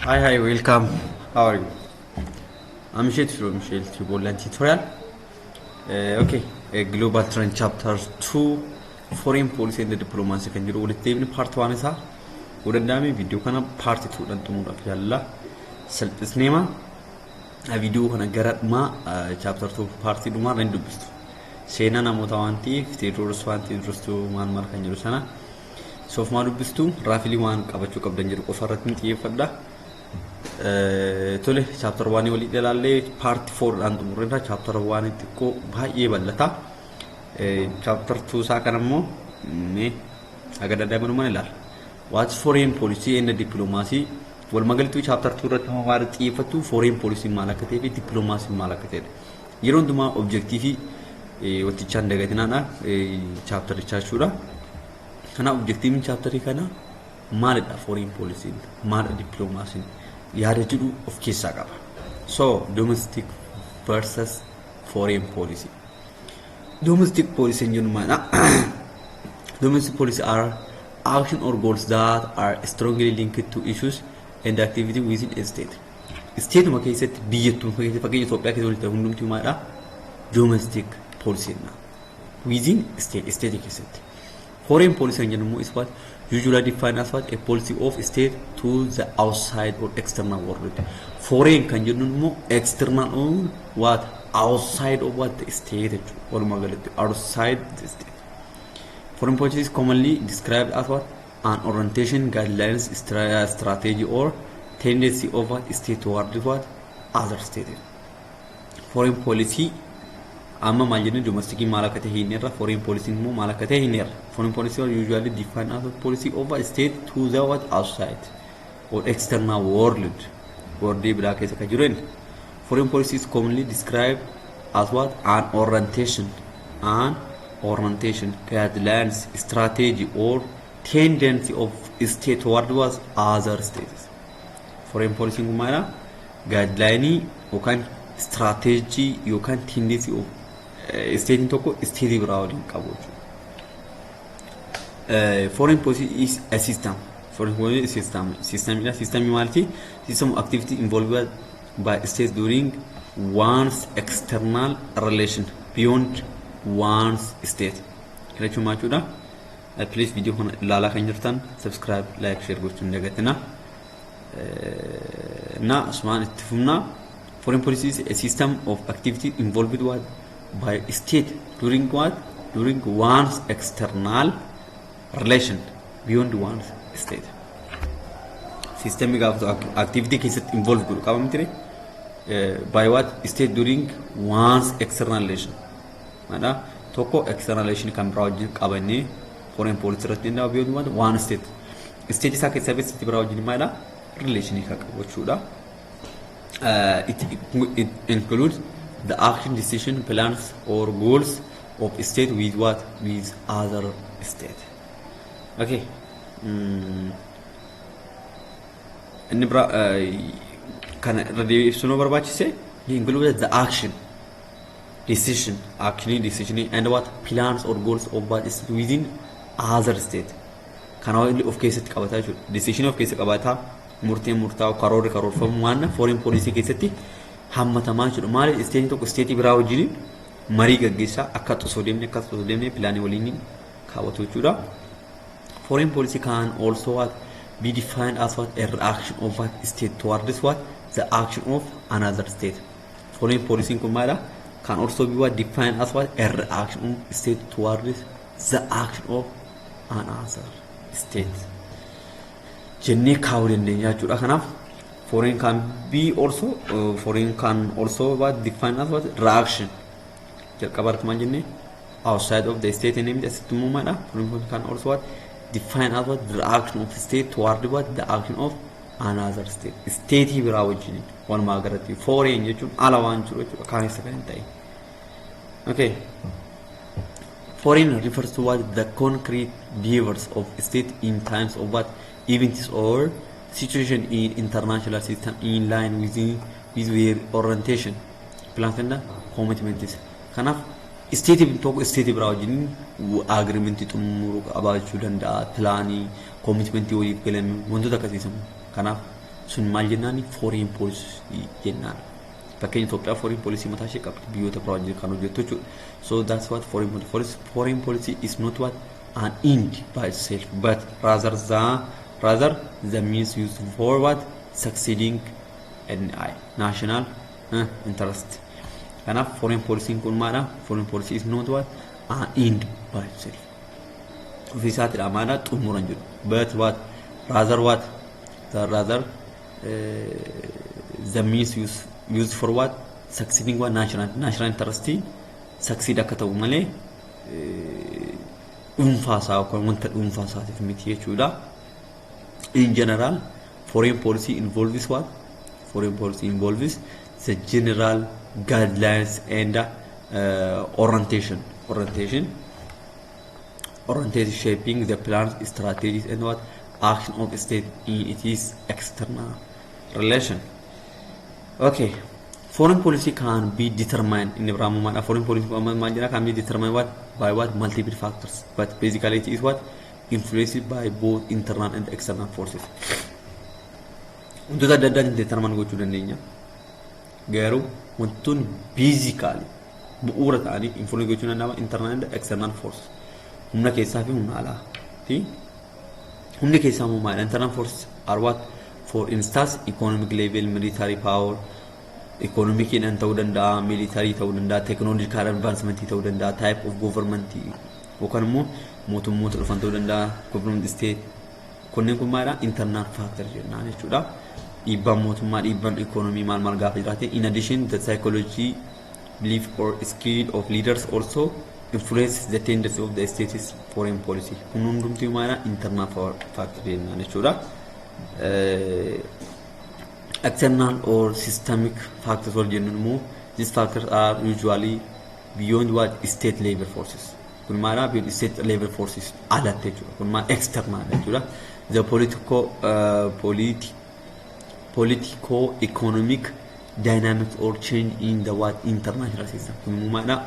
Hi, hi, welcome. How are you? I'm Michelle from Michelle Tube Online Tutorial. Okay, Global Trend Chapter 2, Foreign Policy and Diplomacy kan jedhu walitti deebine. Part 1 isaa yoo danda'ame viidiyoo kana part 2 dhaan xumuruudhaaf yaalla. Salphisneema viidiyoo kana gara dhumaa chapter 2 part dhumaa irra hin dubbistu. Seenaa namoota waan ta'eef, Teediroos waan Teediroos maal maal kan jedhu sana soofumaa dubbistu, roughly waan qabachuu qabdan jedhu qofa irratti hin xiyyeeffadha. Tole, chapter 1 walii ilaallee part 4 dhaan xumurreerra. Chapter 1 xiqqoo baay'ee bal'ata. Chapter 2 isaa kana immoo mee haga danda'amanuma ilaala. What foreign policy and diplomacy? Walumaa galatti chapter 2 irratti waan xiyyeeffattu foreign policy maal akka ta'ee fi diplomacy maal akka ta'edha. Yeroo hundumaa objective wantichaan dagatinaadha chapterichaa jechuudha. Kanaaf objectiviin chapterii kana maalidha, foreign policy maalidha, diplomacy yaada jedhu of keessaa qaba. So domestic versus foreign policy. Domestic policy jennu maalidha? Domestic policy are action or goals that are strongly linked to issues and activity within a state. Stateuma keessatti, biyyattuu keessatti, fakkeenya Itoophiyaa keessatti walitti hundumtuu maalidha? Domestic policy jenna. Within state, state keessatti. Foreign policy kan jennu immoo is what usually defined as what a policy of state to the outside or external world. Foreign kan jennu immoo external or what outside of what the state jechuudha. Walumaa galatti outside the state. Foreign policy is commonly described as what an orientation, guidelines, strategy or tendency of what state toward what other state. Foreign policy amma maal jennu? Domestic maal akka ta'e hin irra, foreign policy immoo maal akka ta'e hin irra. Foreign policy are usually defined as a policy of a state to the what outside or external world, world biraa keessa kan jiru. Inni foreign policy is commonly described as what an orientation, guidelines, strategy or tendency of state toward what other states. Foreign policy kun maalidha? Guideline yookaan strategy yookaan tendency of statein tokko state biraa waliin qabu jechuudha. Foreign policy is a system. Foreign policy is system. System idha. System maalti? System of activity involved by states during one's external relation beyond one's state. Kana jechuun maal jechuudha? Please, video kana ilaalaa kan jirtan subscribe, like, share gochuun hin dagatina. Na asumaan itti fufnaa. Foreign policy is a system of activity involved what by state during what during one's external relation beyond one's state. Systemii gaafa activity keessatti involve godhu qaba miti, by what state during one's external relation. Maadha tokko external relation kan biraa wajjin qabannee foreign policy irratti hundaa'u beyond what one state. State isaa keessaa state biraa wajjin maalidha? Relationii kan qabu jechuudha. It includes the action, decision, plans or goals of state with what with other state. Okay. Inni bira kana irra deebisuu barbaachise include the action, decision, actually decision and what plans or goals of what is within other state. Kana of keessatti qabataa jechuudha. Decision of keessa qabataa, murteen murtaa'u, karoorri karoorfamu waan foreign policy keessatti hammatamaa jechuudha. Maaliif? Stateiin tokko stateii biraa wajjin marii gaggeessaa akka osoo deemne planii waliin kaawwatu jechuudha. Foreign policy can also what be defined as what a reaction of what state towards what the action of another state. Foreign policy kun maalidha? Can also be what defined as what a reaction of state towards the action of another state. Jennee kaa'uu dandeenya jechuudha. Kanaaf foreign can also what defined as what reaction. Jalqaba irratti maal jennee? Outside of the state inni asitti immoo maalidha? Foreign can also what define as what the reaction of state toward what the action of another state. State biraa wajjin walumaa galatti foreign jechuun ala waan jiru jechuudha. Kaan isa kan hin ta'in. Okay. Foreign refers to what the concrete behaviors of state in times of what events or situation in international system in line with their orientation, plans and commitments. Kanaaf state tokko state biraa wajjin agreementii xumuruu qabaachuu danda'a, planii, commitmentii waliif galame, wantoota akkasiisan. Kanaaf Sun maal jennaani? Foreign policy jennaan. Fakkeenya, Itoophiyaa foreign policy mataa ishee qabdi, biyyoota biraa wajjin kan hojjettu jechuudha. So that's what foreign policy. Foreign policy is not what an end by itself, but rather the means used for what succeeding NI, national interest. Kanaaf foreign policy kun maadha? Foreign policy is not what an end by itself. Ofii isaatiidha maadha xumuran jedhu. But what rather what the rather the means used for what succeeding what national interest succeed akka ta'u malee dhuunfaa isaa yookaan wanta dhuunfaa isaatiif miti jechuudha. In general, foreign policy involves what? Foreign policy involves the general guidelines and orientation shaping the plans, strategies, and what action of state in its external relation. Okay, foreign policy can be determined in the Brahma. Foreign policy can be determined what by what multiple factors, but basically it is what influenced by both internal and external forces. Wantoota adda addaatiin determine gochuu dandeenya. Garuu wantoonni basically bu'uura ta'anii influence gochuu danda'ama internal and external forces. Humna keessaa fi humna alaa. Fi humni keessaa immoo maali? Internal forces are what? For instance, economic level, military power, economiciidhaan ta'uu danda'a, military ta'uu danda'a, technological advancement ta'uu danda'a, type of government yookaan immoo mootummoota dhufan ta'uu danda'a, government state. Kunneen kun maalidha? Internal factor jennaan jechuudha. Dhiibbaan mootummaa, dhiibbaan economy maal maal gaafa jiraate. In addition, the psychology, belief or skill of leaders also influences the tendency of the state's foreign policy. Kun hundumtuu maalidha? Internal factor jennaan jechuudha. External or systemic factors wal jennuun immoo, these factors are usually beyond what state level forces. Kun maalidha? Beyond state level forces alatti jechuudha. Kun maal? External jechuudha. The politico economic dynamics or change in the what international system. Kun immoo maalidha?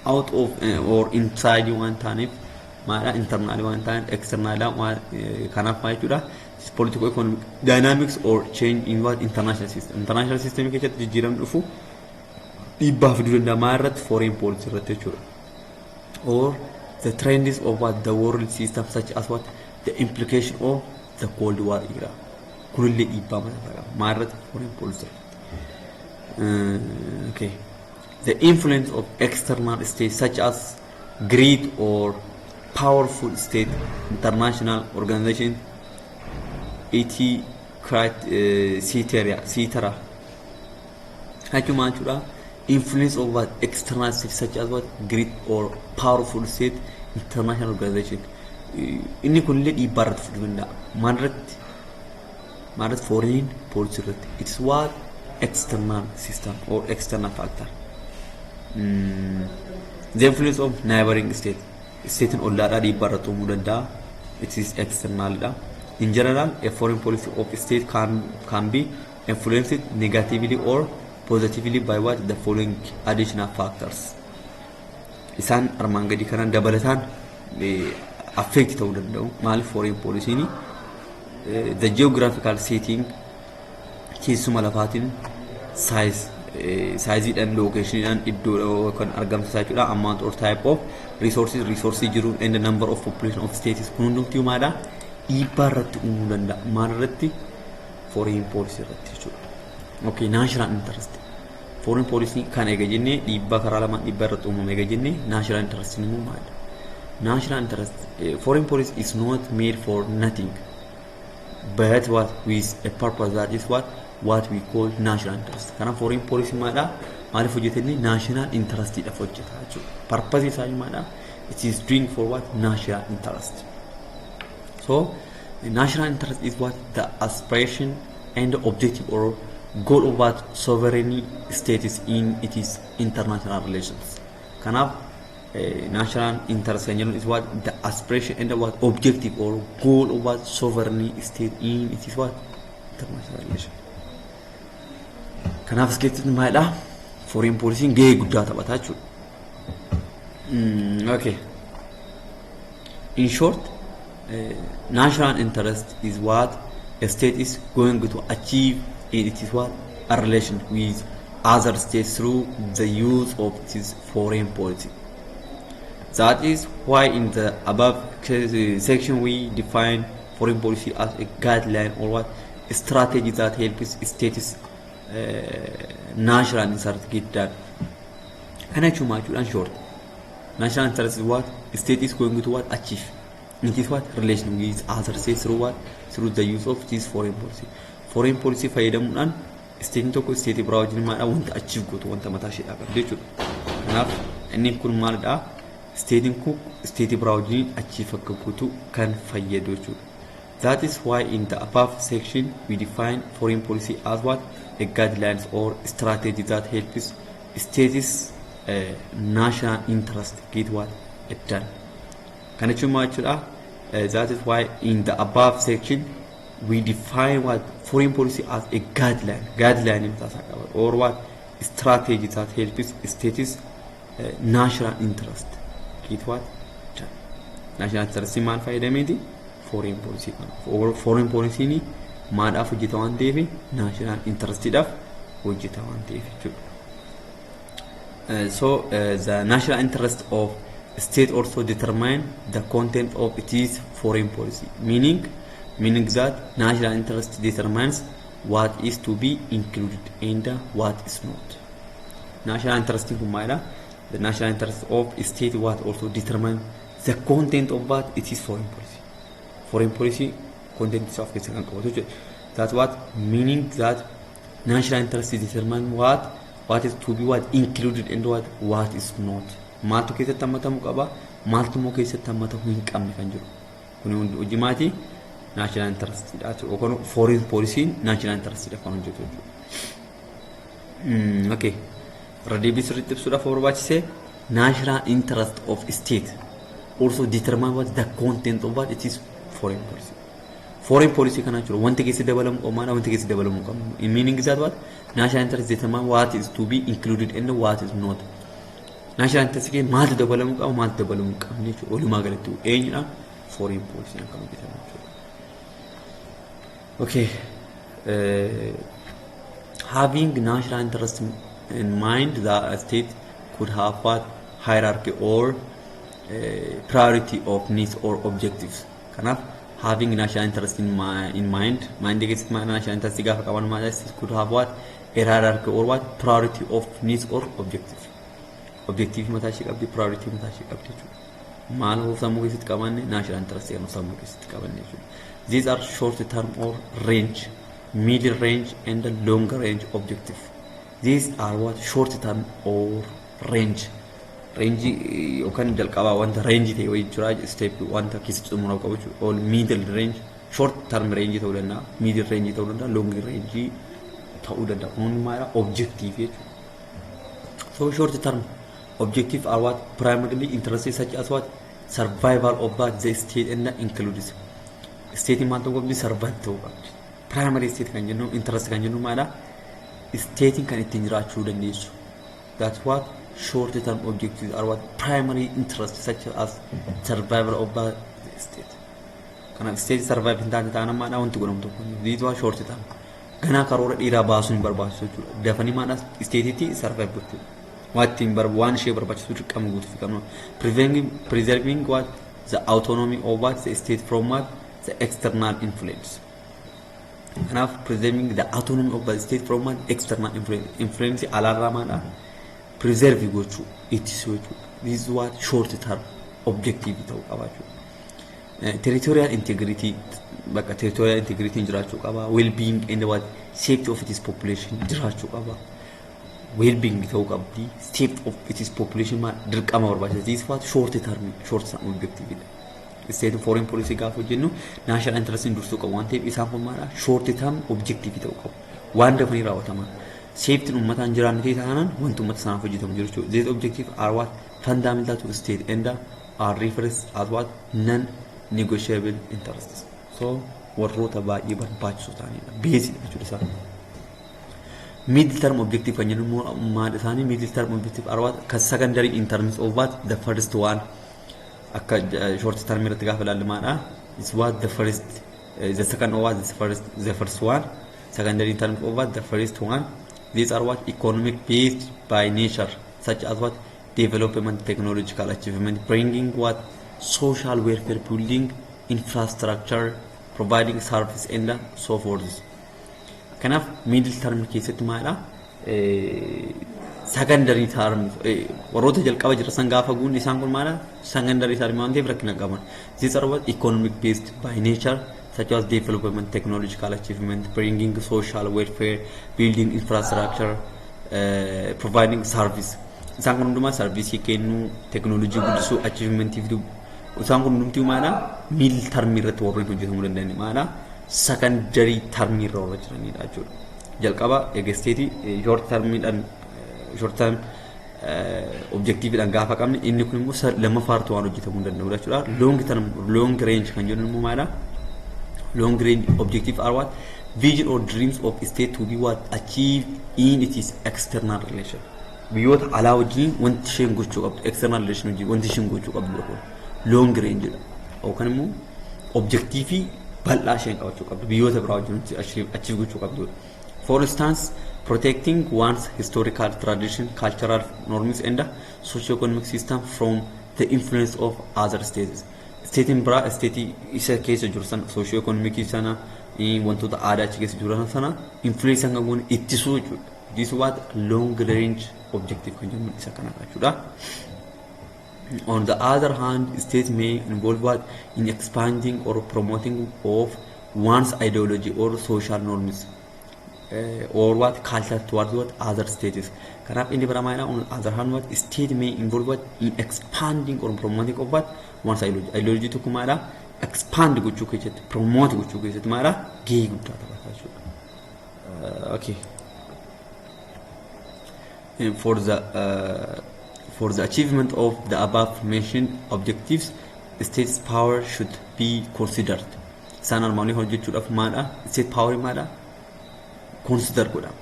Out of or inside waan taaneef maalidha? Internal waan taaneef external waan kanaaf maal jechuudha? Politico economic dynamics or change in what international system. International system keessatti jijjiiramni dhufu dhiibbaa fiduu danda'a. Maal irratti? Foreign policy irratti jechuudha. Or the trends of what the world system, such as what the implication of the Cold War era. Kunillee dhiibbaa mataa qaba. Maal irratti? Foreign policy irratti. Okay, the influence of external states such as great or powerful state, international organization, etc. Jechuun maal jechuudha? Influence of what external states such as what great or powerful state, international organization. Inni kunillee dhiibbaa irratti fiduu danda'a. Maal irratti? Maal irratti? Foreign policy irratti. It's what external system or external factor. The influence of neighboring state. Statein ollaadhaa dhiibbaa irratti uumuu danda'a. It is external dha. In general, a foreign policy of state can be influenced negatively or positively by what the following additional factors. Isaan armaan gadii kanaan dabalataan affect ta'uu danda'u. Maaliif foreign policy the geographical setting, teessuma lafaatiin, size, sizeiidhaan, locationiidhaan, iddoo kan argamsa isaa jechuudha. Amount or type of resources, resources jiru, and the number of population of states. Kun hundumtuu maadha? Dhiibbaa irratti uumuu danda'a. Maal irratti? Foreign policy irratti jechuudha. Okay, national interest. Foreign policy kan eega jennee, dhiibbaa karaa lamaan dhiibbaa irratti uumame eega jennee, national interest immoo maalidha? National interest, foreign policy is not made for nothing, but what with a purpose, that is what we call national interest. Kanaaf foreign policy maadha? Maaliif hojjetanni? National interest dhaaf hojjeta jechuudha. Purpose isaa maadha? It is doing for what national interest. So the national interest is what the aspiration and the objective or goal of what sovereign states in its international relations. Kanaaf national interest kan jennu is what the aspiration and the what objective or goal of what sovereign state in its what international relation. Kanaaf as keessatti maalidha? Foreign policy gahee guddaa taphata jechuudha. Okay. In short, national interest is what A state is going to achieve in its what? A relation with other states through the use of its foreign policy. That is why in the above section we define foreign policy as a guideline or what? Strategy that helps states national interest get done. Kana jechuun maal jechuudhaan? Short. National interest is what state is going to what? Achieve. It is what? Relation with other states through what? Through the use of this foreign policy. Foreign policy fayyadamuudhaan stateiin tokko state biraa wajjin maalidha wanta achieve gootu wanta mataa isheedhaa qabdi jechuudha. Kanaaf inni kun maalidha? Stateiin kun state biraa wajjin achieve akka gootu kan fayyadu jechuudha. That is why in the above section we define foreign policy as what? A guidelines or strategy that helps states national interest get what? Done. Kana jechuun maal jechuudha? That is why in the above section we define what? Foreign policy as a guideline, guideline mataa isaa qaba, or what? Strategy that helps states national interest get what? Done. National interest maal fayyadameeti? Foreign policy kana. Foreign policy maadhaaf hojjeta waan ta'eef? National interestidhaaf hojjeta waan ta'eef jechuudha. So the national interest of state also determine the content of its foreign policy, meaning that national interest determines what is to be included and what is not. National interest kun maalidha? The national interest of state what? Also determine the content of what? It is foreign policy. Foreign policy content isaa of keessa kan qabatu jechuudha. That's what meaning that national interest determine what is to be what? Included and what is not. Maaltu keessatti hammatamuu qaba, maaltu immoo keessatti hammatamuu hin qabne kan jiru kun hojii maatii national interest dha yookaan foreign policy national interest dha kan hojjetu jechuudha. Okay. Irra deebii sirriitti ibsuudhaaf barbaachisee, national interest of state also determine what? The content of what? It is foreign policy. Foreign policy kana jechuudha wanti keessa dabalamuu qabu maal, wanti keessa dabalamuu qabu. Meaning is that what? National interest determine what is to be included and what is not. National interest keessa maaltu dabalamuu qaba, maaltu dabalamuu hin qabne jechuudha. Walumaa galatti eenyudha? Foreign policy kan hojjetamu jechuudha. Okay. Having national interest in mind, the state could have what? Hierarchy or priority of needs or objectives. Kanaaf having national interest in mind keessatti national interest gaafa qaban maal, state could have what? A hierarchy or what? Priority of needs or objective. Objective mataa ishee qabdi, priority mataa ishee qabdi jechuudha. Maal of sammuu keessatti qabanne? National interest kan sammuu keessatti qabanne jechuudha. These are short term or range, middle range and long range objective. These are what? Short term or range. Range yookaan jalqabaa wanta range ta'e wayii jira, step wanta keessatti xumuramuu qabu jechuudha. Or middle range, short term range ta'uu danda'a, middle range ta'uu danda'a, long range ta'uu danda'a. Kun hundi maalidha? Objective jechuudha. So short term objective are what? Primarily interests such as what? Survival of that the state and includes. State maal ta'uu qabdi? Survive ta'uu qabdi. Primary state kan jennu interest kan jennu maalidha? State kan ittiin jiraachuu dandeessu. That's what short term objectives are, what? Primary interests such as survival of the state. Kanaaf state survive hin taane taana maalidha wanti godhamu tokko. These are short term. Ganaa karoora dheeraa baasuun hin barbaachisu jechuudha. Dafanii maalidha stateitti survive gochuudha. Waan ittiin waan ishee barbaachisu dirqama guutuu fi qabnu. Preserving what? The autonomy of what? The state from what? The external influence. Kanaaf preserving the autonomy of the state from what? External influence. Influence alaarraa maalidha? Preserve gochuu, ittisuu jechuudha. This is what short term objective ta'uu qaba jechuudha. Territorial integrity, bakka territorial integrity jiraachuu qaba. Well being and what? Safety of its population jiraachuu qaba. Well being ta'uu qabdi. Safety of its population maal dirqama barbaachisa. This is what short term objective dha. State foreign policy gaafa hojjennu national interest dursuu qabu waan ta'eef isaan kun maadha short term objective ta'uu qabu. Waan dafanii raawwataman. Safety uummataan jiraanne ta'e taanaan wanti uummata sanaaf hojjetamu jiru jechuudha. These objectives are what? Fundamental to state and are referred as what? Non-negotiable interests. So warroota baay'ee barbaachisoo ta'anidha. Basedha jechuudha isaan. Middle term objective kan jennu immoo maal isaanii? Middle term objective are what? Kan secondary in terms of what? The first one. Akka short term irratti gaafa ilaallu maadha? Is what? The first The second one, the first one, secondary term of what the first one. These are what economic based by nature, such as what development, technological achievement, bringing what social welfare, building infrastructure, providing service and so forth. Kanaaf middle term keessatti maalidha? Secondary term warroota jalqaba jira san gaafa guunni isaan kun maalidha? Secondary term waan ta'eef rakkina qaban. These are what economic based by nature, such as development, technological achievement, bringing social welfare, building infrastructure, providing service. Isaan kun hundumaa service kennuu, teknoolojii guddisuu, achievementii fiduu. Isaan kun hundumtuu maalidha? Middle term irratti warreen hojjetamuu danda'an maalidha? Secondary term irra warra jiranidha jechuudha. Jalqaba eegesteeti short termiidhaan, short term objectiveidhaan gaafa qabne, inni kun immoo lammaffaartu waan hojjetamuu danda'udha jechuudha. Long term, long range kan jennu immoo maalidha? Long range objective are what vision or dreams of state to be what achieved in its external relation. Biyyoota alaa wajjin wanti isheen gochuu qabdu, external relation wajjin wanti isheen gochuu qabdu kun long range dha. Yookaan immoo objective bal'aa isheen qabachuu qabdu, biyyoota biraa wajjin achieve gochuu qabdudha. For instance, protecting one's historical tradition, cultural norms and socio-economic system from the influence of other states. Statein biraa stateii isa keessa jiru sana, socio-economic sana, wantoota aadaa achi keessa jiran sana influence hanga goone ittisuu jechuudha. This what long range objective kan jennu isa kana jechuudha. On the other hand, states may involve what in expanding or promoting of one's ideology or social norms or what culture towards what other states. Kanaaf inni biraa maalidha? On other hand, what state may involve what in expanding or promoting of what one's ideology. Ideology tokko maalidha? Expand gochuu keessatti, promote gochuu keessatti maalidha? Gahee guddaa taphata jechuudha. Okay. And for the achievement of the above mentioned objectives, state's power should be considered. Isaan armaan olii hojjechuudhaaf maalidha? State power maalidha? Consider godhama.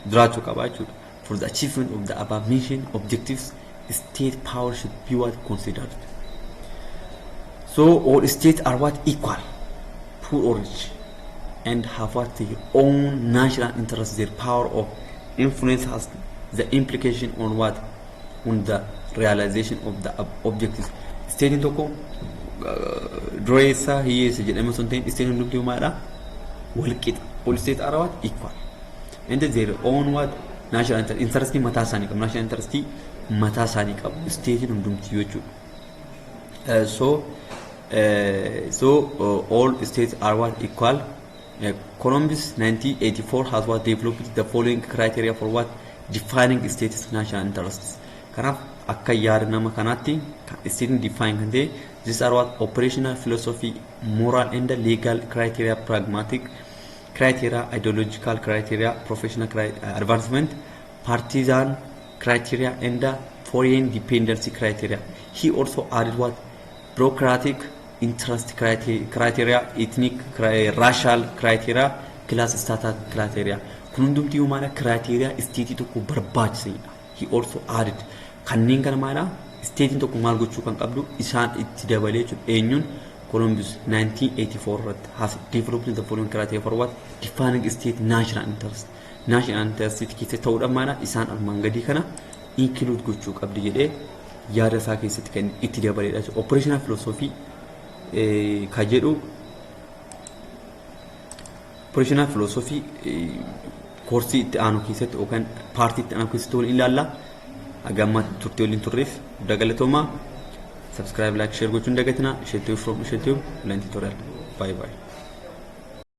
Jiraachuu qaba jechuudha. For the achievement of the above mentioned objectives, state power should be what considered. So all states are what equal, poor or rich, and have what their own national interest. Their power of influence has the implication on what on the realization of the objectives. Statein tokko dureessa hiyyeessa jedhame osoo hin ta'in, statein hundumtuu maalidha? Walqixa. All states are what equal. And their own what national interest, interest mataa isaanii qabu. National interest mataa isaanii qabu. Statein hundumtuu jechuudha. So all states are what equal. Columbus 1984 has what developed the following criteria for what defining states national interests. Kanaaf akka yaada nama kanaatti statein define kan ta'e, these are what operational philosophy, moral and legal criteria, pragmatic criteria, ideological criteria, professional advancement, partisan criteria and foreign dependency criteria. He also added what bureaucratic interest criteria, ethnic, racial criteria, class status criteria. Kun hundumtii maala criteria stateii tokko barbaachisanidha. He also added kanneen kana maala stateiin tokko maal gochuu kan qabdu isaan itti dabalee jechuudha. Eenyuun? Columbus 1984 irratti has developed the following criteria for what defining state national interest. National interest keessatti ta'uudhaan maala isaan armaan gadii kana include gochuu qabdi jedhee yaada isaa keessatti kan itti dabaleedha. Operational philosophy ka jedhu, operational philosophy koorsii itti aanu keessatti yookaan partii itti aanu keessatti waliin ilaalla. Haga ammaatti turtii waliin turreef guddaa galatoomaa. Subscribe, like, share gochuun dagatinaa. Isheetti from Isheetti Online Tutorial. Bye bye.